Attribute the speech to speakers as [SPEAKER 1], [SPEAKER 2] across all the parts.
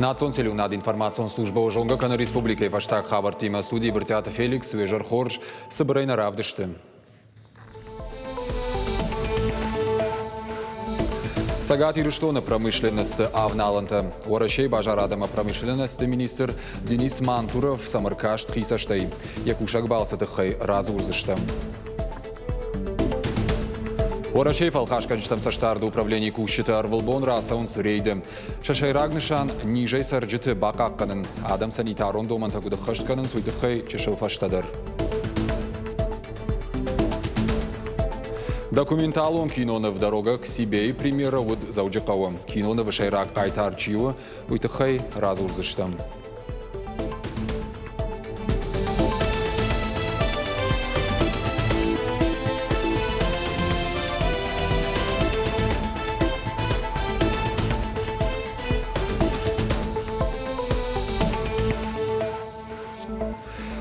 [SPEAKER 1] Национ телеуынады информацион службӕ зонгӕ кӕны республикӕйы фӕстаг хабӕрттимӕ. Студийы Брытъиаты Феликс, уе зӕр хорз, цыбырӕй нӕ равдысты. Цӕгат Ирыстоны промышленносты авналӕнтӕ. Уӕрӕсейы базарад ӕмӕ промышленносты министр Денис Мантуров сӕм ӕркаст хицӕстӕй. Йӕ кусӕг балцы тыххӕй радзурдзыстӕм. Уӕрӕсейы фӕлхасгӕнджытӕм цӕстдарды управленийы кусджытӕ ӕрвылбон рацӕуынц рейды. Сӕ сӕйраг нысан – низӕй цӕрджыты бахъахъхъӕнын. Адӕм санитарон домӕнтӕ куыд ӕххӕст кӕнынц, уый тыххӕй чысыл фӕстӕдӕр. Документалон киноныв «Дорога к себе»-йы премьерӕ уыд Дзӕуджыхъӕуы. Кинонывы сӕйраг хъайтар чи у, уый тыххӕй радзурдзыстӕм.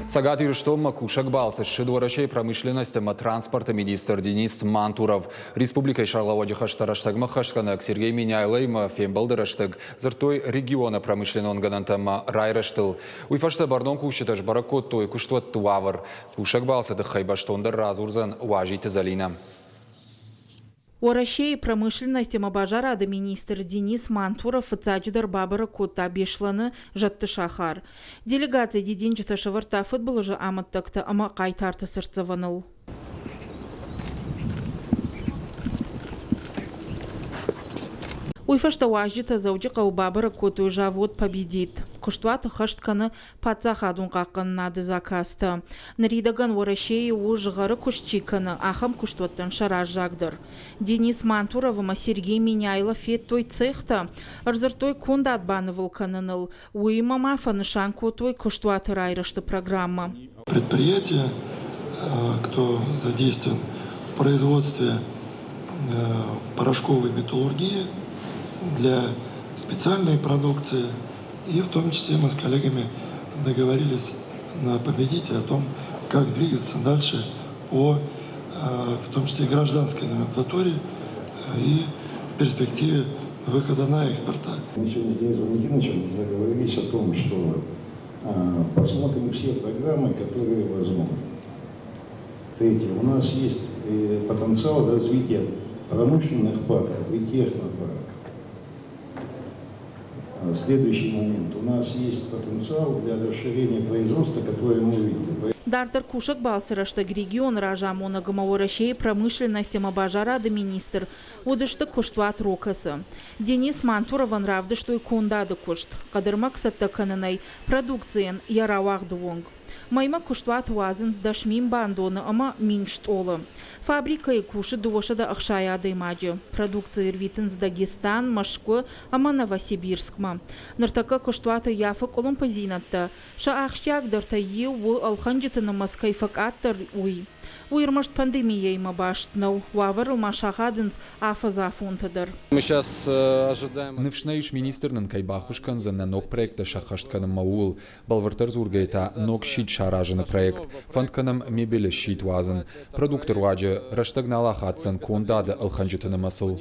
[SPEAKER 1] Цӕгат Ирыстонмӕ кусӕг балцы ссыд Уӕрӕсейы промышленность ӕмӕ транспорты министр Денис Мантуров. Республикӕйы сӕргълӕууӕджы хӕстӕ рӕстӕгмӕ хӕсгӕнӕг Сергей Меняйлоимӕ фембӕлды рӕстӕг дзырдтой регионы промышленнон гӕнӕнтӕ ӕмӕ райрӕзтыл. Уый фӕстӕ бӕрнон кусджытӕ сбӕрӕг кодтой куыстуӕтты уавӕр. Кусӕг балцы тыххӕй бӕстондӕр радзурдзӕн Уазиты Зӕлинӕ.
[SPEAKER 2] Уӕрӕсейы промышленность ӕмӕ базарады министр Денис Мантуров фыццаджыдӕр бабӕрӕг кодта Беслӕны зӕдты сахар. Делегаци дидинджытӕ сӕвӕрдта фыдбылызы амӕттӕгтӕ ӕмӕ хъайтарты цыртдзӕвӕныл. Уый фӕстӕ уазджытӕ Дзӕуджыхъӕуы бабӕрӕг кодтой завод «Победит». Куыстуат ӕххӕст кӕны паддзахадон хъахъхъӕнынады заказтӕ. Ныридӕгӕн Уӕрӕсейы у згъӕры куыст чи кӕны, ахӕм куыстуӕттӕн сӕ раззагдӕр. Денис Мантуров ӕмӕ Сергей Меняйло федтой цехтӕ, ӕрдзырдтой кондад банывыл кӕныныл, уыимӕ ма фӕнысан кодтой куыстуаты райрӕзты программӕ.
[SPEAKER 3] Предприятие, кто задействован в производстве порошковой металлургии для специальной продукции. И в том числе мы с коллегами договорились на победите о том, как двигаться дальше по, в том числе гражданской номенклатуре и перспективе выхода на экспорта.
[SPEAKER 4] Мы сегодня с Денисом Валентиновичем договорились о том, что посмотрим все программы, которые возможны. Третье. У нас есть потенциал развития промышленных парков и технопарков. Следующий момент. У нас есть потенциал для расширения производства, которое мы увидели.
[SPEAKER 2] Дарддӕр кусӕг балцы рӕстӕг регионы разамонӕг ӕмӕ Уӕрӕсейы промышленность ӕмӕ базарады министр уыдысты куыстуат Рокосы. Денис Мантуровӕн равдыстой кондады куыст, хъӕдырмӕг цӕттӕ кӕнынӕй продукцийӕн йӕ рауагъды онг. Мӕймӕ куыстуат уадзынц 10 000 бандоны ӕмӕ 1000 стъолы. Фабрикӕйы кусы 260 адӕймаджы. Продукци ӕрвитынц Дагестан, Мӕскуы ӕмӕ Новосибирскмӕ. Ныртӕккӕ куыстуаты ййафы къуылымпыдзинӕдтӕ, Сӕ ахсджиагдӕртӕй иу у ӕлхӕнджыты нымӕц кӕй фӕкъаддӕр, уый. Уый ӕрмӕст пандемийӕимӕ баст нӕу, уавӕрыл ма сахадынц афӕдзы афонтӕ дӕр.
[SPEAKER 5] Мы сейчас э, ожидаем...
[SPEAKER 1] Ныфс нӕ ис, министр нын кӕй баххуыс кӕндзӕн нӕ ног проекттӕ сӕххӕст кӕнынмӕ, ууыл. Бӕлвырддӕр дзургӕйӕ та ног щит саразыны проект. Фӕнд кӕнӕм мебелы щит уадзын. Продукты руаджы рӕстӕг нал ахаддзӕн кондады ӕлхӕнджыты нымӕцыл.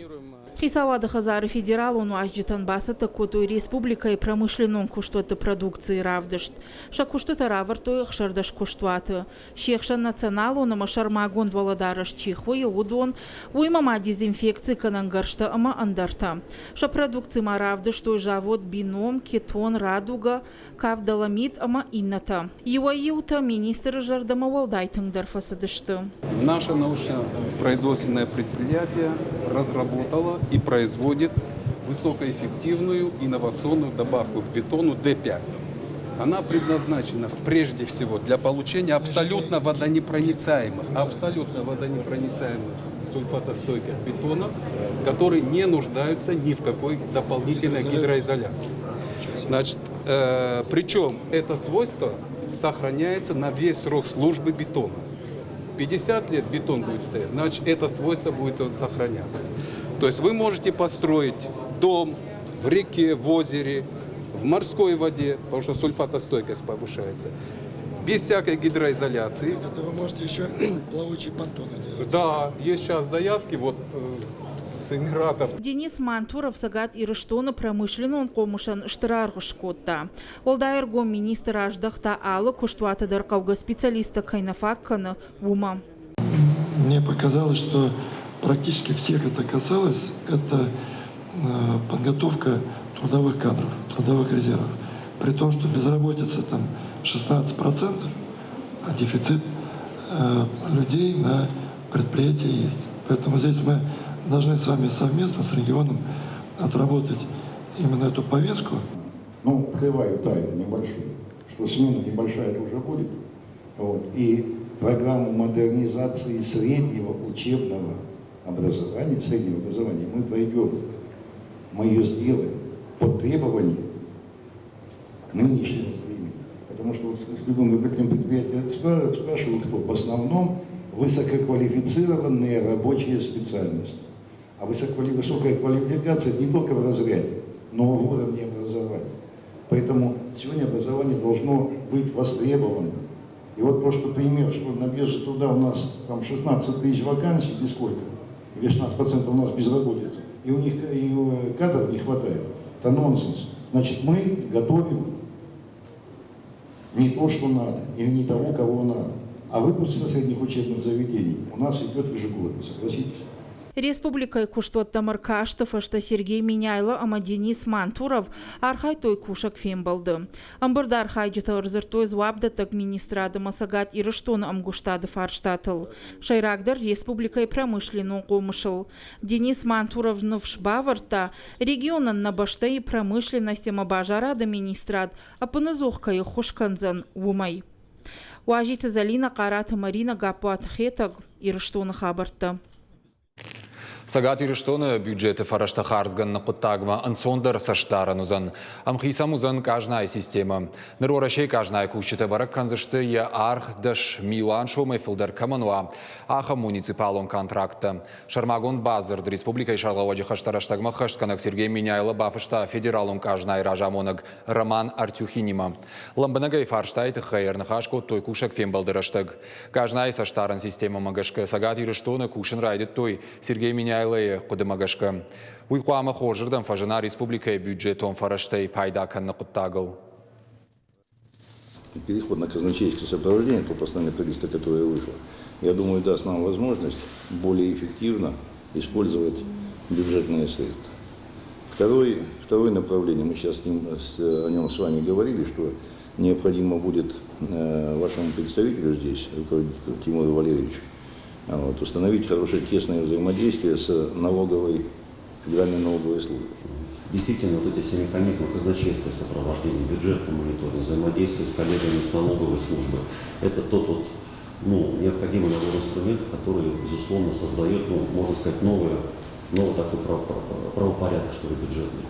[SPEAKER 2] Хицауады хӕдзары федералон уазджытӕн бацӕттӕ кодтой республикӕйы промышленнон куыстуӕтты продукцийы равдыст. Сӕ куыстытӕ равӕрдтой 16 куыстуаты. Се хсӕн националон ӕмӕ сӕрмагонд уӕлӕдарӕс чи хуыйы, уыдон, уыимӕ ма дезинфекци кӕнӕн гӕрзтӕ ӕмӕ ӕндӕртӕ. Сӕ продукци ма равдыстой завод «Бином», «Кетон», «Радуга», «Кавдоломит» ӕмӕ иннӕтӕ. Иуӕй-иутӕ министры зӕрдӕмӕ уӕлдай тынгдӕр фӕцыдысты.
[SPEAKER 5] Наше научно-производственное предприятие разработало и производит высокоэффективную инновационную добавку к бетону D5. Она предназначена прежде всего для получения абсолютно водонепроницаемых сульфатостойких бетонов, которые не нуждаются ни в какой дополнительной гидроизоляции. Значит, причем это свойство сохраняется на весь срок службы бетона. 50 лет бетон будет стоять, значит, это свойство будет сохраняться. То есть вы можете построить дом в реке, в озере, в морской воде, потому что сульфатостойкость повышается, без всякой гидроизоляции.
[SPEAKER 3] Это вы можете еще плавучие понтоны делать.
[SPEAKER 5] Да, есть сейчас заявки, вот с Эмиратов.
[SPEAKER 2] Денис Мантуров Цӕгат Ирыстоны промышленнон хъомысӕн стыр аргъ скодта. Уӕлдай ӕргом министр аздӕхта, алы куыстуаты дӕр хъӕугӕ специалисттӕ кӕй нӕ фаг кӕны, уымӕ.
[SPEAKER 3] Мне показалось, что практически всех это касалось, это подготовка трудовых кадров, трудовых резервов. При том, что безработица там 16%, а дефицит людей на предприятии есть. Поэтому здесь мы должны с вами совместно с регионом отработать именно эту повестку.
[SPEAKER 4] Ну, открываю тайну небольшую, что смена небольшая тоже будет. Вот. И программу модернизации среднего учебного образования, среднего образования мы пройдем. Мы ее сделаем под требования нынешнего времени. Потому что вот с любым руководителем предприятия спрашиваю, кто в основном высококвалифицированные рабочие специальности. А высокая квалификация не только в разряде, но и в уровне образования. Поэтому сегодня образование должно быть востребовано. И вот то, что пример, что на бирже труда у нас там 16 тысяч вакансий, или сколько, или 16% у нас безработица, и у них и кадров не хватает, это нонсенс. Значит, мы готовим не то, что надо, или не того, кого надо. А выпуск со средних учебных заведений у нас идет ежегодно, согласитесь?
[SPEAKER 2] Республикӕйы куыстуӕттӕм ӕркасты фӕстӕ Сергей Меняйло ӕмӕ Денис Мантуров архайдтой кусӕг фембӕлды. Ӕмбырды архайджытӕ ӕрдзырдтой дзуапдӕттӕг министрад ӕмӕ Цӕгат Ирыстоны ӕмгуыстады фарстатыл. Сӕйрагдӕр республикӕйы промышленнон хъомысыл. Денис Мантуров ныфс бавӕрдта, регионӕн нӕ бӕстӕйы промышленность ӕмӕ базарады министрад ӕппынӕдзух кӕй ӕххуыс кӕндзӕн, уымӕй. Уазиты Зӕлинӕ, Хъараты Маринӕ, Гаппуаты Хетӕг, Ирыстоны хабӕрттӕ.
[SPEAKER 1] Цӕгат Ирыстоны бюджеты фӕрӕзтӕ хардзгӕныны хъуыддагмӕ ӕнцондӕр цӕстдарӕн уыдзӕн. Ӕмхицӕм уыдзӕн къазнайы системӕ. Ныр Уӕрӕсейы къазнайы кусджытӕ бӕрӕг кӕндзысты, йӕ аргъ 10 000 сомӕй фылдӕр кӕмӕн уа, ахӕм муниципалон контракттӕ. Сӕрмагонд бадзырд республикӕйы сӕргълӕууӕджы хӕстӕ рӕстӕгмӕ ӕххӕстгӕнӕг Сергей Меняйло бафыста федералон къазнайы разамонӕг Роман Артюхинимӕ. Лӕмбынӕгӕй фарстайы тыххӕй ӕрныхас кодтой кусӕг фембӕлды рӕстӕг. Къазнайы цӕстдарӕн системӕмӕ гӕсгӕ Цӕгат Ирыстоны кусын райдыдтой Сергей Меняйлойы хъуыдымӕ гӕсгӕ. Уый хъуамӕ хорзырдӕм фӕзына республикӕйы бюджетон фӕрӕзтӕй пайда кӕныны хъуыддагыл.
[SPEAKER 4] Переход на казначейское сопровождение, то постановление правительства, которое вышло, я думаю, даст нам возможность более эффективно использовать бюджетные средства. Второе направление, мы сейчас о нем с вами говорили, что необходимо будет вашему представителю здесь, руководителю Тимуру Валерьевичу, вот, установить хорошее тесное взаимодействие с налоговой, Федеральной налоговой службой.
[SPEAKER 6] Действительно, вот эти все механизмы казначейского сопровождения, бюджетного мониторинга, взаимодействие с коллегами с налоговой службы, это тот вот, ну, необходимый набор инструментов, который, безусловно, создает, ну, можно сказать, новый такой правопорядок, что ли, бюджетный.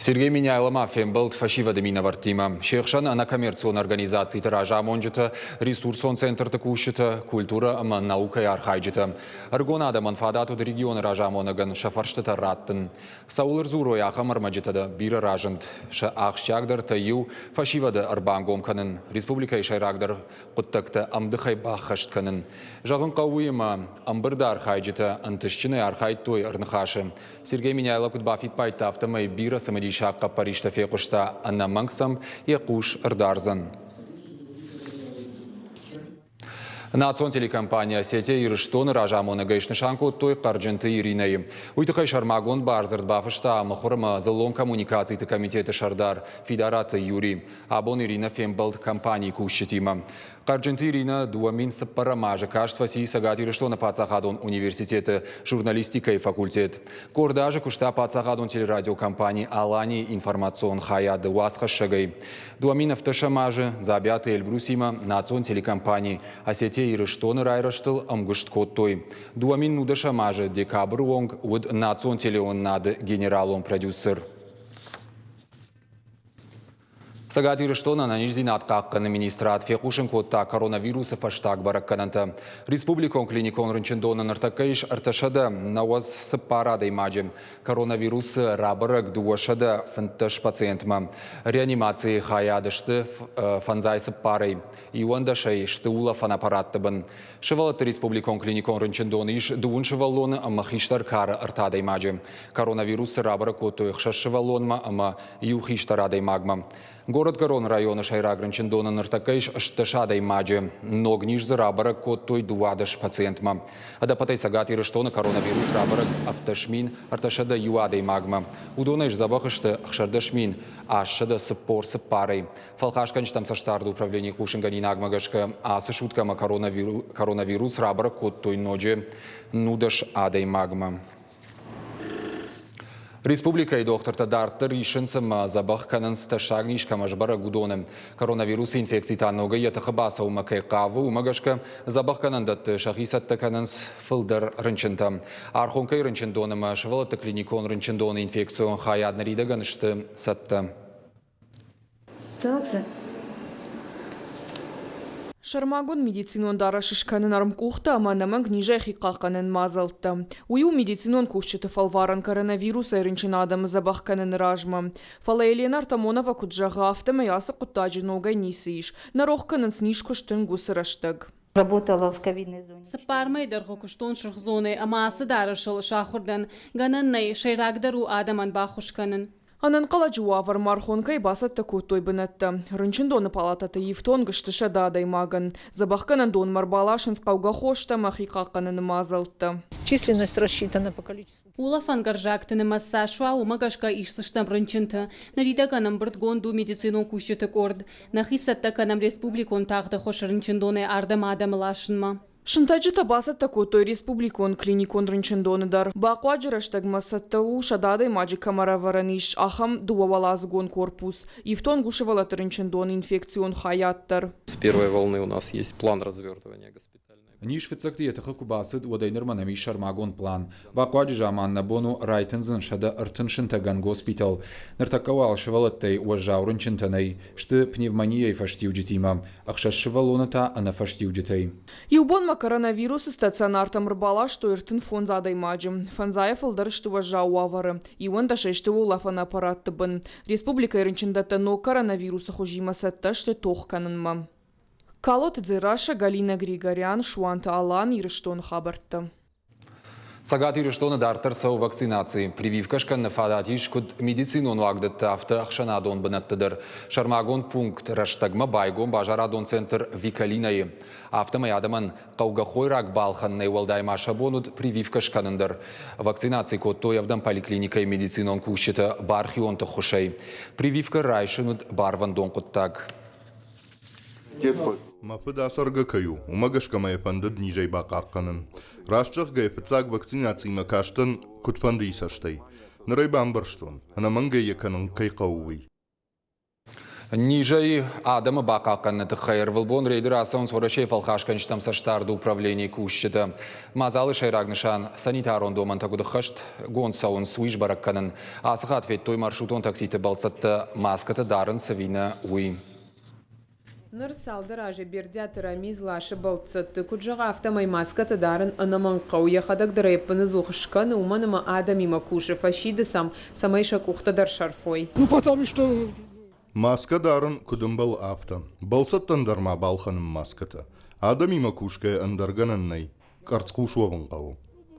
[SPEAKER 1] Сергей Меняйло ма фембӕлд фӕсивӕды минӕвӕрттимӕ. Се хсӕн ӕнӕкоммерцион организациты разамонджытӕ, ресурсон центрты кусджытӕ, культурӕ ӕмӕ наукӕйы архайджытӕ. Ӕрыгон адӕмӕн фадат уыд регионы разамонӕгӕн сӕ фӕрстытӕ раттын. Цӕуыл ӕрдзурой, ахӕм ӕрмӕджытӕ дӕр бирӕ разынд. Сӕ ахсджиагдӕртӕй иу фӕсивӕды ӕрбангом кӕнын, республикӕйы сӕйрагдӕр хъуыддӕгтӕ ӕмдыхӕй баххӕст кӕнын. Зӕгъын хъӕуы уый, ӕмӕ ӕмбырды архайджытӕ ӕнтыстджынӕй архайдтой ӕрныхасы. Сергей Меняйло куыд бафиппайдта, афтӕмӕй бирӕ цымыдисаг хъӕппӕристӕ фехъуыста, ӕнӕмӕнг сӕм йӕ хъус ӕрдардзӕн. Национ телекомпани «Осетия Ирыстоны» разамонӕгӕй снысан кодтой Хъӕрджынты Иринӕйы. Уый тыххӕй сӕрмагонд бардзырд бафыста мыхуыр ӕмӕ дзыллон коммуникациты комитеты сӕрдар Фидараты Юрий. Абон Иринӕ фембӕлд компанийы кусджытимӕ. Хъӕрджынты Иринӕ 2004-ӕм азы каст фӕци Цӕгат Ирыстоны паддзахадон университеты журналистикӕйы факультет. Къорд азы куыста паддзахадон телерадиокомпани «Алани» информацион хайады уацхӕссӕгӕй. 2017 азы Дзабиаты Эльбрусимӕ национ телекомпани «Осетия Ирыстоны» райрӕзтыл ӕмгуыст кодтой. 2019 азы декабры онг уыд национ телеуынынады генералон продюсер. Цӕгат Ирыстоны ӕнӕниздзинад хъахъхъӕныны министрад фехъусын кодта коронавирусы фӕстаг бӕрӕггӕнӕнтӕ. Республикон клиникон рынчындоны ныртӕккӕ ис 394 адӕймаджы. Коронавирусы рабӕрӕг 215 пациентмӕ. Реанимацийы хайады сты 54-ӕй, 11-ӕй сты улӕфӕн аппаратты бын. Сывӕллӕтты республикон клиникон рынчындоны ис дыууын сывӕллоны ӕмӕ хистӕр кары ӕртӕ адӕймаджы. Коронавирусы рабӕрӕг кодтой ӕхсӕз сывӕллонмӕ ӕмӕ иу хистӕр адӕймагмӕ. Горӕтгӕрон районы сӕйраг рынчындоны ныртӕккӕ ис 18 адӕймаджы. Ног низ дзы рабӕрӕг кодтой 12 пациентмӕ. Ӕдӕппӕтӕй Цӕгат Ирыстоны коронавирус рабӕрӕг 17 301 адӕймагмӕ. Уыдонӕй сдзӕбӕх сты 16 844-ӕй. Фӕлхасгӕнджытӕм цӕстдарды управленийы хъусынгӕнинагмӕ гӕсгӕ ацы суткӕмӕ коронавирус рабӕрӕг кодтой ноджы 19 адӕймагмӕ. Республикӕйы дохтыртӕ дарддӕр исынц ӕмӕ дзӕбӕх кӕнынц тӕссаг низ кӕмӕ сбӕрӕг, уыдоны. Коронавирусы инфекци та ногӕй йӕ тыхы бацӕуынмӕ кӕй хъавы, уымӕ гӕсгӕ дзӕбӕхгӕнӕндӕтты сӕхи цӕттӕ кӕнынц фылдӕр рынчынтӕм. Архонкӕйы рынчындон ӕмӕ сывӕллӕтты клиникон рынчындоны инфекцион хайад ныридӕгӕн сты цӕттӕ.
[SPEAKER 7] Также Сӕрмагонд медицинон дарӕс скӕнын ӕрмкъухтӕ ӕмӕ ӕнӕмӕнг низӕй хихъахъхъӕнӕн мадзӕлттӕ. Уый у медицинон кусджыты фӕлварӕн коронавирусӕй рынчын адӕмы дзӕбӕх кӕныны размӕ. Фӕлӕ Елена Артамонова куыд зӕгъы, афтӕмӕй ацы хъуыддаджы ногӕй ницы ис. Нӕ рох кӕнынц низ куы стынг, уыцы рӕстӕг.
[SPEAKER 8] Цыппар мӕйы дӕргъы куыстон сырх зонӕйы ӕмӕ ацы дарӕсыл сахуыр дӕн. Гӕнӕн нӕй, сӕйрагдӕр у адӕмӕн баххуыс кӕнын.
[SPEAKER 7] Ӕнӕнхъӕлӕджы уавӕрмӕ Архонкӕйы бацӕттӕ кодтой бынӕттӕ. Рынчындоны палатӕты ифтонг сты 100 адӕймагӕн. Дзӕбӕхгӕнӕндонмӕ ӕрбаласынц хъӕугӕ хостӕ ӕмӕ хихъахъхъӕныны мадзӕлттӕ.
[SPEAKER 9] Численность рассчитана по количеству.
[SPEAKER 8] Улӕфӕнгӕрзӕгты нымӕц цас уа, уымӕ гӕсгӕ исдзыстӕм рынчынты. Ныридӕгӕн ӕмбырдгонд у медицинон кусджыты къорд. Нӕхи цӕттӕ кӕнӕм республикон тагъд ӕххуысы рынчындонӕй ардӕм адӕмы ласынмӕ.
[SPEAKER 7] Сынтӕджытӕ бацӕттӕ кодтой республикон клиникон рынчындоны дӕр. Бахъуаджы рӕстӕгмӕ цӕттӕ у, 100 адӕймаджы кӕм ӕрӕвӕрӕн ис, ахӕм дыууӕуӕладзыгон корпус. Ифтонг у сывӕллӕтты рынчындоны инфекцион хайад дӕр.
[SPEAKER 10] С первой волны у нас есть план развертывания госпитальной.
[SPEAKER 1] Низ фыццӕгты йӕ тыхы куы бацыд, уӕдӕй нырмӕ нӕм ис сӕрмагонд план. Бахъуаджы заман нӕ бон у райтындзын 130 сынтӕгӕн госпитал. Ныртӕккӕ уал сывӕллӕттӕй уӕззау рынчынтӕ нӕй, сты пневмонияйы фӕстиуджытимӕ, ӕхсӕз сывӕллоны та ӕнӕфӕстиуджытӕй.
[SPEAKER 7] Иу бонмӕ коронавирусы стационартӕм ӕрбаластой 35 адӕймаджы. Фӕндзайӕ фылдӕр сты уӕззау уавӕры, 11 сты улӕфӕн аппаратты бын. Республикӕйы рынчындӕттӕ ног коронавирусы хуызимӕ цӕттӕ сты тох кӕнынмӕ. Калоты Дзерассӕ, Галина Григорян, Суанты Алан, Ирыстоны хабӕрттӕ.
[SPEAKER 1] Цӕгат Ирыстоны дарддӕр цӕуы вакцинаци. Прививкӕ скӕныны фадат ис куыд медицинон уагдӕтты, афтӕ ӕхсӕнадон бынӕтты дӕр. Сӕрмагонд пункт рӕстӕгмӕ байгом базарадон центр Викалинӕйы. Афтӕмӕй адӕмӕн хъӕугӕ хойраг балхӕнынӕй уӕлдай ма сӕ бон уыд прививкӕ скӕнын дӕр. Вакцинаци кодтой ӕвдӕм поликлиникӕйы медицинон кусджытӕ бархионты ххуысӕй. Прививкӕ райсын уыд барвӕндон хъуыддаг.
[SPEAKER 11] Мӕ фыд ацӕргӕ кӕй у, уымӕ гӕсгӕ мӕ фӕндыд низӕй бахъахъхъӕнын. Раст зӕгъгӕйӕ, фыццаг вакцинацимӕ кастӕн куыдфӕндыйы цӕстӕй. Ныр ӕй бамбӕрстон, ӕнӕмӕнгӕй йӕ кӕнын кӕй хъӕуы, уый.
[SPEAKER 1] Низӕй адӕмы бахъахъхъӕныны тыххӕй ӕрвылбон рейды рацӕуынц Уӕрӕсейы фӕлхасгӕнджытӕм цӕстдарды управленийы кусджытӕ. Мадзалы сӕйраг нысан санитарон домӕнтӕ куыд ӕххӕстгонд цӕуынц, уый сбӕрӕг кӕнын. Ацы хатт федтой маршрутон такситы бӕлццӕттӕ маскӕтӕ дарынц ӕви нӕ, уый.
[SPEAKER 12] Ныр цалдӕр азы Бердиаты Рамиз ласы бӕлццӕтты. Куыд зӕгъы, афтӕмӕй маскӕтӕ дарын ӕнӕмӕнг хъӕуы. Йӕхӕдӕг дӕр ӕй ӕппынӕдзух скӕны, уымӕн ӕмӕ адӕмимӕ кусы, фӕсиды сӕм, цӕмӕй сӕ къухтӕ дӕр сӕрфой.
[SPEAKER 13] Ну, потому что
[SPEAKER 11] Маскӕ дарын куыд ӕмбӕлы, афтӕ. Бӕлцӕттӕн дӕр ма балхӕнын маскӕтӕ. Адӕмимӕ кусгӕйӕ ӕндӕр гӕнӕн нӕй. Къӕрцхъус уӕвын хъӕуы.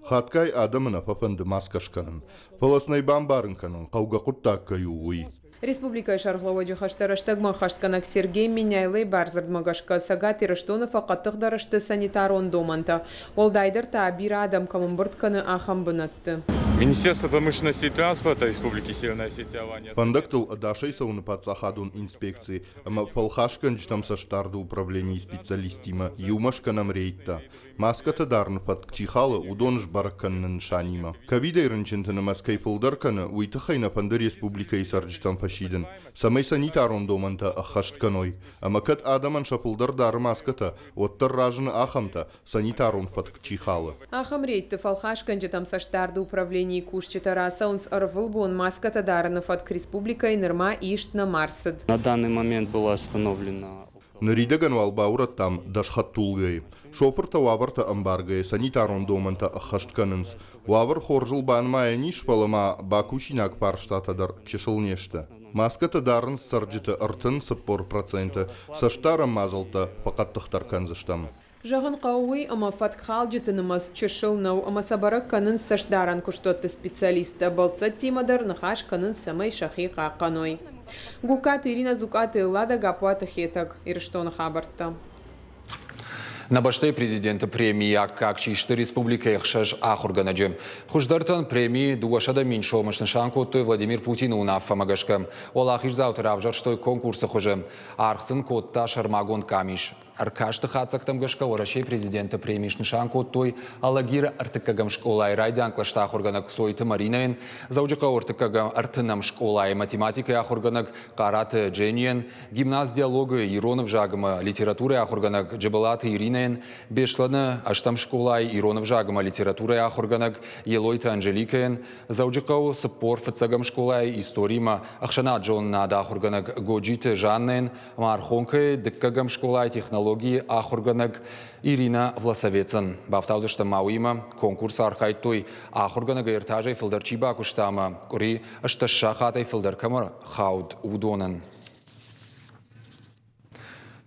[SPEAKER 11] Хатгай адӕмы нӕ фӕфӕнды маскӕ скӕнын, фӕлӕ сын ӕй бамбарын кӕнын хъӕугӕ хъуыддаг кӕй у, уый.
[SPEAKER 12] Республикӕйы сӕргълӕууӕджы хӕстӕ рӕстӕгмӕ ӕххӕстгӕнӕг Сергей Меняйлойы бардзырдмӕ гӕсгӕ Цӕгат Ирыстоны фӕхъӕддыхдӕр сты санитарон домӕнтӕ, уӕлдайдӕр та бирӕ адӕм кӕм ӕмбырд кӕны, ахӕм бынӕтты.
[SPEAKER 14] Министерство промышленности и транспорта Республики Северная Осетия-Алания
[SPEAKER 11] Фӕндӕгтыл ӕдасӕй цӕуыны паддзахадон инспекци ӕмӕ фӕлхасгӕнджытӕм цӕстдарды управленийы специалисттимӕ иумӕ скӕнӕм рейдтӕ. Маскӕтӕ дарыны фӕтк чи халы, уыдон сбӕрӕг кӕныны нысанимӕ. Ковидӕй рынчынты нымӕц кӕй фылдӕр кӕны, уый тыххӕй нӕ фӕнды республикӕйы цӕрджытӕм фӕсидын. фӕсидын, цӕмӕй санитарон домӕнтӕ ӕххӕст кӕной. Ӕмӕ кӕд адӕмӕн сӕ фылдӕр дары маскӕтӕ, уӕддӕр разыны ахӕмтӕ, санитарон фӕтк чи халы.
[SPEAKER 12] Ахӕм рейдты фӕлхасгӕнджытӕм цӕстдарды управленийы кусджытӕ рацӕуынц ӕрвылбон. Маскӕтӕ дарыны фӕтк республикӕйы нырма ист нӕма рцыд.
[SPEAKER 10] На данный момент было остановлено
[SPEAKER 11] Ныридӕгӕн уал баурӕдтам 10 хӕдтулгӕйы. Шофыртӕ уавӕртӕ ӕмбаргӕйӕ санитарон домӕнтӕ ӕххӕст кӕнынц. Уавӕр хорзыл банымайӕн ис, фӕлӕ ма бакусинаг фарстатӕ дӕр чысыл не сты. Маскӕтӕ дарынц цӕрджыты 30-40%. Цӕстдарӕн мадзӕлттӕ фӕхъӕддыхдӕр кӕндзыстӕм.
[SPEAKER 12] Зӕгъын хъӕуы уый, ӕмӕ фӕткхалджыты нымӕц чысыл нӕу ӕмӕ сӕ бӕрӕг кӕнынц цӕстдарӕн куыстуӕтты специалисттӕ. Бӕлццӕттимӕ дӕр ныхас кӕнынц, цӕмӕй сӕхи хъахъхъӕной. Гугкаты Иринӕ, Дзукъаты Эллада, Гаппуаты Хетӕг. Ирыстоны хабӕрттӕ.
[SPEAKER 1] Нӕ бӕстӕйы президенты премийы аккаг чи сты республикӕйы ӕхсӕз ахуыргӕнӕджы. Хуыздӕртӕн преми 200 000 сомы снысан кодтой Владимир Путины уынаффӕмӕ гӕсгӕ. Уӕлахиздзауты равзӕрстой конкурсы хуызы. Аргъ сын кодта сӕрмагонд къамис. Ӕркасты хатдзӕгтӕм гӕсгӕ Уӕрӕсейы президенты преми снысан кодтой Алагиры ӕртыккӕгӕм скъолайы райдиан кълӕсты ахуыргӕнӕг Кцойты Маринӕйӕн, Дзӕуджыхъӕуы ӕртыккӕгӕм ӕртынӕм скъолайы математикӕйы ахуыргӕнӕг Хъараты Дженийӕн, гимназ «Диалог»-ы ирон ӕвзаг ӕмӕ литературӕйы ахуыргӕнӕг Джыбылаты Иринӕйӕн, Беслӕны ӕстӕм скъолайы ирон ӕвзаг ӕмӕ литературӕйы ахуыргӕнӕг Елойты Анжеликӕйӕн, Дзӕуджыхъӕуы 45-ӕм скъолайы историимӕ ӕхсӕнад-зонынады ахуыргӕнӕг Годжиты Жаннӕйӕн ӕмӕ Архонкӕйы дыккӕгӕм скъолайы технологийы ахуыргӕнӕг Ирина Власовецӕн. Бафтаудзыстӕм ма уыимӕ, конкурсы архайдтой ахуыргӕнӕгӕй ӕртӕ фылдӕр чи бакуыста ӕмӕ къуыри 18 сахатӕй фылдӕр кӕмӕ хауд, уыдонӕн.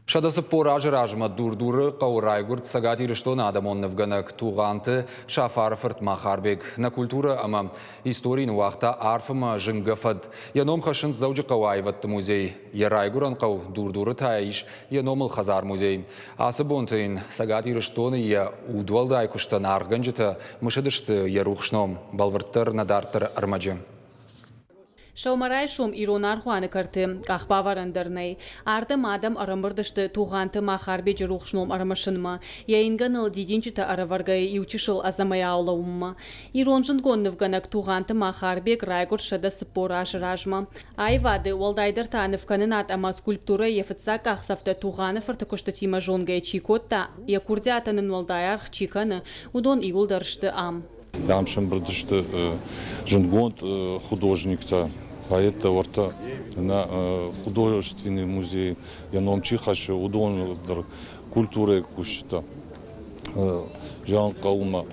[SPEAKER 1] 140 азы размӕ Дур-Дуры хъӕуы райгуырд Цӕгат Ирыстоны адӕмон нывгӕнӕг Тугъанты Сафары фырт Махарбег. Нӕ культурӕ ӕмӕ историйы ныууагъта арф ӕмӕ зынгӕ фӕд. Йӕ ном хӕссынц Дзӕуджыхъӕуы аивӕдты музей. Йӕ райгуырӕн хъӕу Дур-Дуры та ис йӕ номыл хӕдзар-музей. Ацы бонты йын Цӕгат Ирыстоны йӕ удуӕлдай куыстӕн аргъгӕнджытӕ мысыдысты йӕ рухс ном. Бӕлвырддӕр нӕ дарддӕры ӕрмӕджы.
[SPEAKER 8] Сӕумӕрайсом ирон аргъуаны кӕрты къахбавӕрӕн дӕр нӕй. Ардӕм адӕм ӕрӕмбырд сты Тугъанты Махарбеджы рухс ном ӕрымысынмӕ, йӕ ингӕныл дидинджытӕ ӕрӕвӕргӕйӕ иучысыл ӕдзӕмӕй аулӕууынмӕ. Ирон зындгонд нывгӕнӕг Тугъанты Махарбег райгуырд 140 азы размӕ. Аивады, уӕлдайдӕр та нывкӕнынад ӕмӕ скульптурӕйы йӕ фыццаг къахдзӕфтӕ Тугъаны-фырты куыстытимӕ зонгӕ чи кодта, йӕ курдиатӕн ын уӕлдай аргъ чи кӕны, уыдон иууылдӕр сты ам.
[SPEAKER 13] Ам сӕмбырд сты зындгонд художниктӕ, поэттӕ, уӕртӕ нӕ художественный музей йӕ ном чи хӕссы, уыдон дӕр культурӕйы кусджытӕ. Зӕгъын хъӕуы мӕ,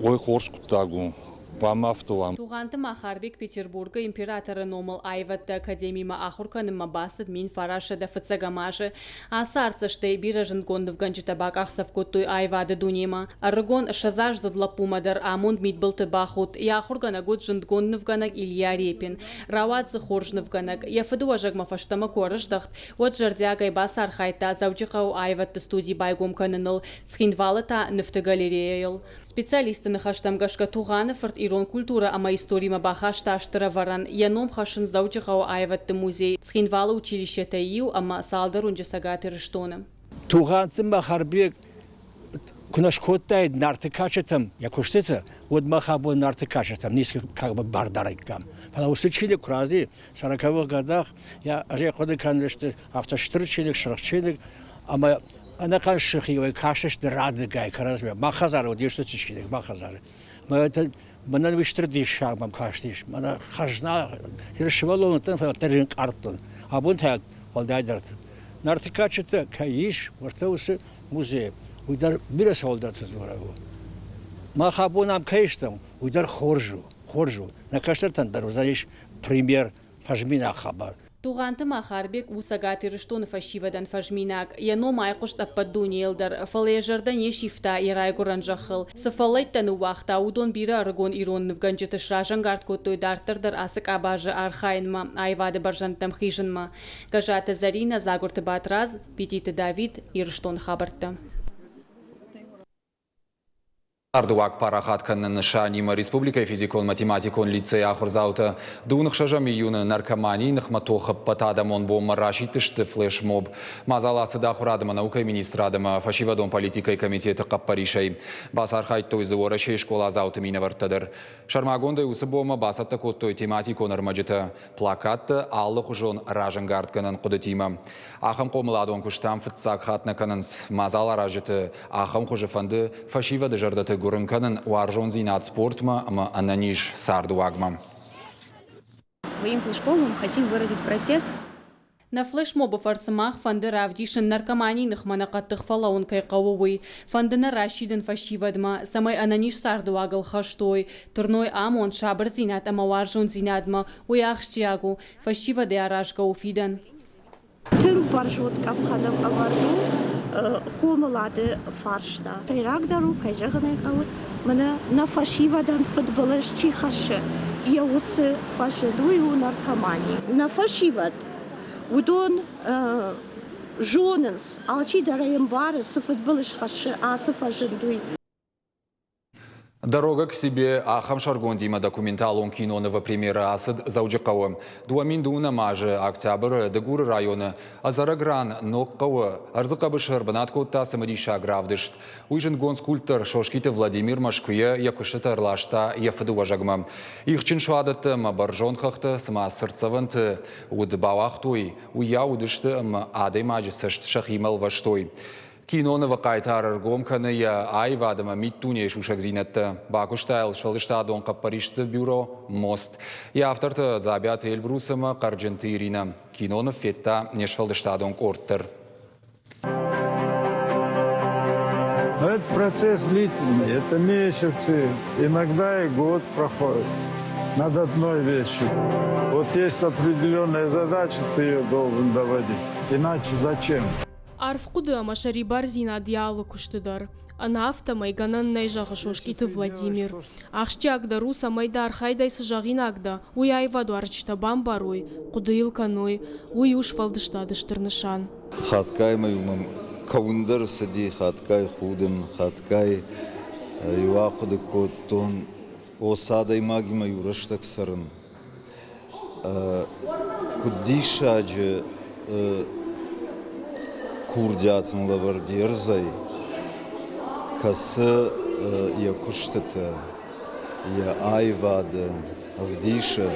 [SPEAKER 13] уый хорз хъуыддаг у. Хъуамӕ афтӕ уа.
[SPEAKER 8] Тугъанты Махарбег Петербургы императоры номыл аивӕдты академимӕ ахуыр кӕнынмӕ бацыд 1901 азы. Ацы артдзӕстӕй бирӕ зындгонд нывгӕнджытӕ бакъахдзӕф кодтой аивады дунемӕ. Ӕрыгон ссӕдзаздзыд лӕппумӕ дӕр амонд мидбылты бахудт. Йӕ ахуыргӕнӕг уыд зындгонд нывгӕнӕг Илья Репин. Рауад дзы хорз нывгӕнӕг. Йӕ фыдыуӕзӕгмӕ фӕстӕмӕ куы ӕрыздӕхт, уӕд зӕрдиагӕй бацархайдта Дзӕуджыхъӕуы аивӕдты студи байгом кӕныныл, Цхинвалы та нывты галереяйыл. Специалистты ныхӕстӕм гӕсгӕ Тугъаны-фырт ирон культурӕ ӕмӕ историмӕ бахаста стыр ӕвӕрӕн. Йӕ ном хӕссынц Дзӕуджыхъӕуы аивӕдты музей, Цхинвалы училищетӕй иу ӕмӕ цалдӕр уынджы Цӕгат Ирыстоны.
[SPEAKER 15] Тугъанты Махарбег куы нӕ скодтаид Нарты кадджытӕм йӕ куыстытӕ, уӕд мах абон Нарты кадджытӕм ницы бар дариккам. Фӕлӕ уыцы чиныг куы рази, Сороковых годах, я ӕз ӕй хъуыды кӕндзысты, афтӕ стыр чиныг, сырх чиныг, ӕмӕ ӕнӕхъӕн сыхи кастысты радыгай кӕрӕдзимӕ. Мах хӕдзары уыдысты чиныг, мах хӕдзары. Мӕнӕн уый стыр диссаг мӕм кастис. Мӕнӕ хӕзна сывӕллон уыдтӕн, фӕлӕ дӕр ӕнкъардтон. Абон та уӕлдайдӕр Нарты кадджытӕ кӕй ис, уӕртӕ уыцы музей, уый дӕр бирӕ цӕуылдӕрты дзурӕг у. Мах абон ам кӕй стӕм, уый дӕр хорз у, хорз у. Нӕ кӕстӕртӕн дӕр уыдзӕнис премьер фӕзминаг хабар.
[SPEAKER 8] Тугъанты Махарбег у Цӕгат Ирыстоны фӕсивӕдӕн фӕзминаг. Йӕ ном айхъуыст ӕппӕт дунейыл дӕр, фӕлӕ йӕ зӕрдӕ не сивта йӕ райгуырӕн зӕххыл. Цы фӕллӕйттӕ ныууагъта, уыдон бирӕ ӕрыгон ирон нывгӕнджыты сразӕнгард кодтой дарддӕр дӕр ацы къабазы архайынмӕ, аивады бӕрзӕндтӕм хизынмӕ. Гӕззаты Зӕринӕ, Дзагуырты Батрадз, Петиты Давид, Ирыстоны хабӕрттӕ.
[SPEAKER 1] Цардыуаг парахат кӕныны нысанимӕ республикӕйы физикон-математикон лицейы ахуырдзаутӕ дыууын ӕхсӕзӕм июны наркоманийы ныхмӕ тохы ӕппӕтадӕмон бонмӕ расидтысты флешмоб. Мадзал ацыд ахуырад ӕмӕ наукӕйы министрад ӕмӕ фӕсивӕдон политикӕйы комитеты хъӕппӕрисӕй. Бацархайдтой дзы Уӕрӕсейы скъоладзауты минӕвӕрттӕ дӕр. Сӕрмагондӕй уыцы бонмӕ бацӕттӕ кодтой тематикон ӕрмӕджытӕ, плакаттӕ алыхуызон разӕнгардгӕнӕн хъуыдытимӕ. Ахӕм хъомыладон куыст ам фыццаг хатт нӕ кӕнынц. Мадзаларазджыты ахӕм хуызы фӕнды фӕсивӕды зӕрдӕты гуырын кӕнын уарзондзинад спортмӕ ӕмӕ ӕнӕниз цардыуагмӕ.
[SPEAKER 16] Своим флешмобом хотим выразить протест.
[SPEAKER 8] Нӕ флешмобы фӕрцы мах фӕнды равдисын, наркоманийы ныхмӕ нӕ хъӕддых фӕлӕууын кӕй хъӕуы, уый. Фӕнды нӕ расидын фӕсивӕдмӕ, цӕмӕй ӕнӕниз цардыуагыл хӕст уой, тырной амонд, сабырдзинад ӕмӕ уарзондзинадмӕ. Уый ахсджиаг у. Фӕсивӕдӕй аразгӕ у фидӕн.
[SPEAKER 17] Тынг бӕрзонд къӕпхӕныл ӕвӕрд у хъомылады фарста. Сӕйрагдӕр у, кӕй зӕгъын ӕй хъӕуы, мӕнӕ нӕ фӕсивӕдӕн фыдбылыз чи хӕссы, йӕ уыцы фӕзынд, уый у наркомани. Нӕ фӕсивӕд, уыдон зонынц, алчидӕр ӕй ӕмбары, цы фыдбылыз хӕссы ацы фӕзынд, уый.
[SPEAKER 1] «Дорога к себе» ахӕм сӕргондимӕ документалон кинонывы премьерӕ ацыд Дзӕуджыхъӕуы. 2002 азы октябры Дыгуры районы ӕдзӕрӕг ран Ног хъӕуы ӕрдзы хъӕбысы ӕрбынат кодта цымыдисаг равдыст. Уый зындгонд скульптор Соскъиты Владимир Мӕскуыйӕ йӕ куыстытӕ ӕрласта йӕ фыдыуӕзӕгмӕ. Ихджын суадӕттӕ ӕмӕ бӕрзонд хӕхтӕ цыма цыртдзӕвӕнты уд бауагътой, уыйау уыдысты ӕмӕ адӕймаджы цӕст сӕхимӕ ӕлвӕстой. Кинонывы хъайтар ӕргом кӕны йӕ аивад ӕмӕ миддунейы сусӕгдзинӕдтӕ. Бакуыста йыл сфӕлдыстадон хъӕппӕристы бюро «Мост». Йӕ автортӕ Дзабиаты Эльбрус ӕмӕ Хъӕрджынты Иринӕ. Киноныв федта не сфӕлдыстадон къорд дӕр.
[SPEAKER 18] Этот процесс длительный, это месяцы, иногда и год проходит над одной вещью. Вот есть определенная задача, ты ее должен доводить. Иначе зачем?
[SPEAKER 19] Арф хъуыды ӕмӕ сӕрибардзинад йӕ алы куысты дӕр. Ӕнӕ афтӕмӕй гӕнӕн нӕй, зӕгъы Соскъиты Владимир. Ахсджиагдӕр у, цӕмӕй дӕ архайдӕй цы зӕгъинаг дӕ, уый аивадуарзджытӕ бамбарой, хъуыды йыл кӕной. Уый у сфӕлдыстады стыр нысан.
[SPEAKER 20] Хатгай ма-иу мӕм кӕуын дӕр цыди, хатгай худын, хатгай-иу ахъуыды кодтон, о, цы адӕймагимӕ-иу рӕстӕг цӕрын. Куыд диссаджы курдиат ын лӕвӕрд ӕрдзӕй, кӕцы йӕ куыстыты, йӕ аивады ӕвдисы.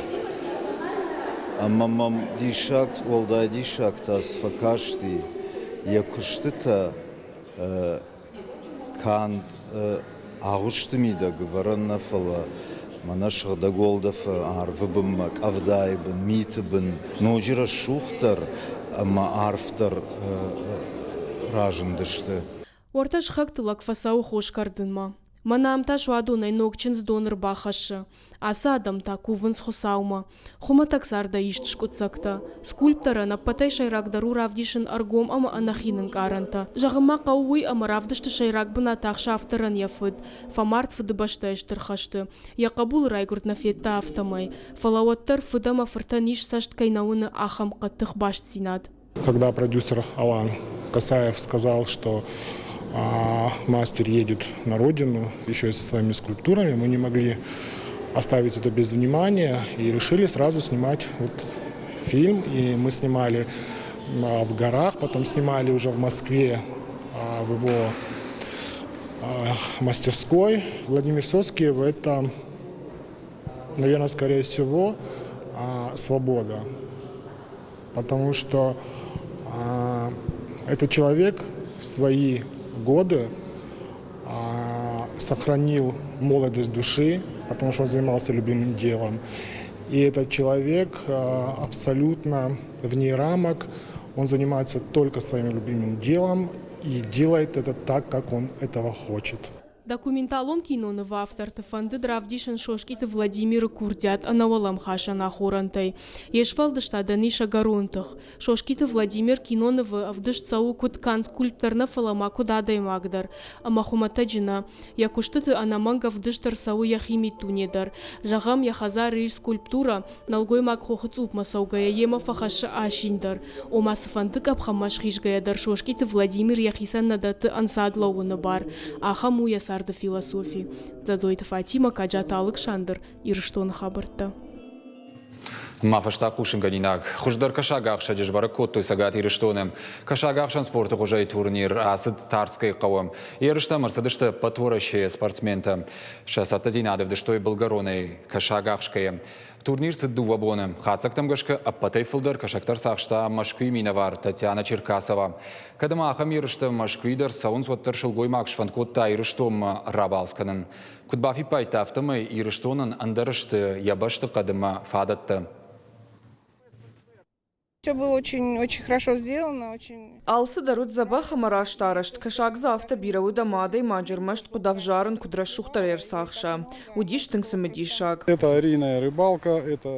[SPEAKER 20] Ӕмӕ мӕм диссаг, уӕлдай диссаг та цы фӕкасти, йӕ куыстытӕ канд агъуысты мидӕг ӕвӕрӕн нӕ, фӕлӕ мӕнӕ сыгъдӕг уӕлдӕфы арвы бынмӕ, къӕвдайы бын, миты бын ноджы рӕсугъддӕр ӕмӕ арфдӕр разындысты.
[SPEAKER 19] Уӕртӕ сыхӕгты лӕг фӕцӕуы хос кӕрдынмӕ. Мӕнӕ ам та суадонӕй ног чындз дон ӕрбахӕссы. Ацы адӕм та кувынц Хуыцаумӕ. Хуымӕтӕг цардӕй ист скъуыддзӕгтӕ. Скульпторӕн ӕппӕтӕй сӕйрагдӕр у равдисын ӕргом ӕмӕ ӕнӕхин ӕнкъарӕнтӕ. Зӕгъын ма хъӕуы уый, ӕмӕ равдысты сӕйраг бынат ахсы авторӕн йӕ фыд. Фӕмард Фыдыбӕстӕйы Стыр хӕсты. Йӕ хъӕбулы райгуырд нӕ федта афтӕмӕй. Фӕлӕ уӕддӕр фыд ӕмӕ фыртӕн ис цӕст кӕй нӕ уыны, ахӕм хъӕддых бастдзинад.
[SPEAKER 21] Когда продюсер Алан Касаев сказал, что мастер едет на родину еще и со своими скульптурами, мы не могли оставить это без внимания и решили сразу снимать вот фильм. И мы снимали в горах, потом снимали уже в Москве в его мастерской. Владимир Соскиев – это, наверное, скорее всего, свобода. Потому что этот человек в свои годы сохранил молодость души, потому что он занимался любимым делом. И этот человек абсолютно вне рамок, он занимается только своим любимым делом и делает это так, как он этого хочет.
[SPEAKER 19] Документалон кинонывы авторты фӕндыд равдисын Соскъиты Владимиры курдиат ӕнӕуӕлӕмхасӕн ахорӕнтӕй. Йе сфӕлдыстадӕн ис ӕгӕрон тых. Соскъиты Владимир кинонывы ӕвдыст цӕуы куыд канд скульптор нӕ, фӕлӕ ма куыд адӕймаг дӕр. Ӕмӕ хуымӕтӕджы нӕ. Йӕ куыстыты ӕнӕмӕнг ӕвдыст ӕрцӕуы йӕхи миддуне дӕр. Зӕгъӕм, йӕ хӕдзары ис скульптурӕ, нӕлгоймаг хохы цъупмӕ цӕугӕйӕ йемӕ фӕхӕссы асин дӕр. Ома цыфӕнды къӕпхӕнмӕ схизгӕйӕ дӕр Соскъиты Владимир йӕхицӕн нӕ дӕтты ӕнцад лӕууыны бар. Ахӕм у йӕ царды. царды философи. Дзадзойты Фатимӕ, Каджаты Алыксандр, Ирыстоны хабӕрттӕ.
[SPEAKER 1] Ма фӕстаг хъусынгӕнинаг. Хуыздӕр кӕсагахсӕджы сбӕрӕг кодтой Цӕгат Ирыстоны. Кӕсагахсӕн спорты хуызӕй турнир ацыд Тарскӕйы хъӕуы. Ерыстӕм ӕрцыдысты ӕппӕт Уӕрӕсейы спортсментӕ. Сӕ цӕттӕдзинад ӕвдыстой былгӕронӕй кӕсагахсгӕйӕ. Турнир цыд дыууӕ боны. Хатдзӕгтӕм гӕсгӕ ӕппӕтӕй фылдӕр кӕсӕгтӕ ӕрцахста Мӕскуыйы минӕвар Татьяна Черкасова. Кӕд ӕмӕ ахӕм ерыстӕ Мӕскуыйы дӕр цӕуынц, уӕддӕр сылгоймаг сфӕнд кодта Ирыстонмӕ рабалц кӕнын. Куыд бафиппайдта, афтӕмӕй Ирыстонӕн ӕндӕр сты йӕ бӕстыхъӕд ӕмӕ фадӕттӕ.
[SPEAKER 5] Все было очень, очень хорошо сделано, очень.
[SPEAKER 7] Алцыдӕр уыд дзӕбӕх ӕмӕ раст арӕзт. Кӕсаг дзы афтӕ бирӕ уыд ӕмӕ адӕймаджы ӕрмӕст хъуыд ӕвзарын, куыд рӕсугъддӕр ӕрцахса. Уыдис тынг цымыдисаг.
[SPEAKER 22] Это арийная рыбалка, это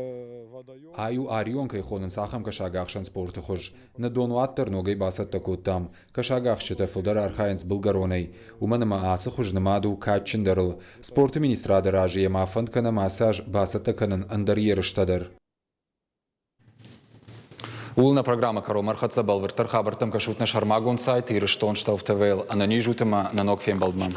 [SPEAKER 22] водоем.
[SPEAKER 1] Ай у арион кӕй хонынц, ахӕм кӕсагахсӕн спорты хуыз. Нӕ донуат дӕр ногӕй бацӕттӕ кодтам. Кӕсагахсджытӕ фылдӕр архайынц былгӕронӕй, уымӕн ӕмӕ ацы хуыз нымад у кадджындӕрыл. Спорты министрады разыйӕ ма фӕнд кӕнӕм ацы аз бацӕттӕ кӕнын ӕндӕр ерыстӕ дӕр. Ууыл нӕ программӕ кӕронмӕ ӕрхӕццӕ бӕлвырддӕр хабӕрттӕм кӕсут нӕ сӕрмагонд сайт Ирыстон ТВ-йыл. Ӕнӕниз ут ӕмӕ нӕ ног фембӕлдмӕ.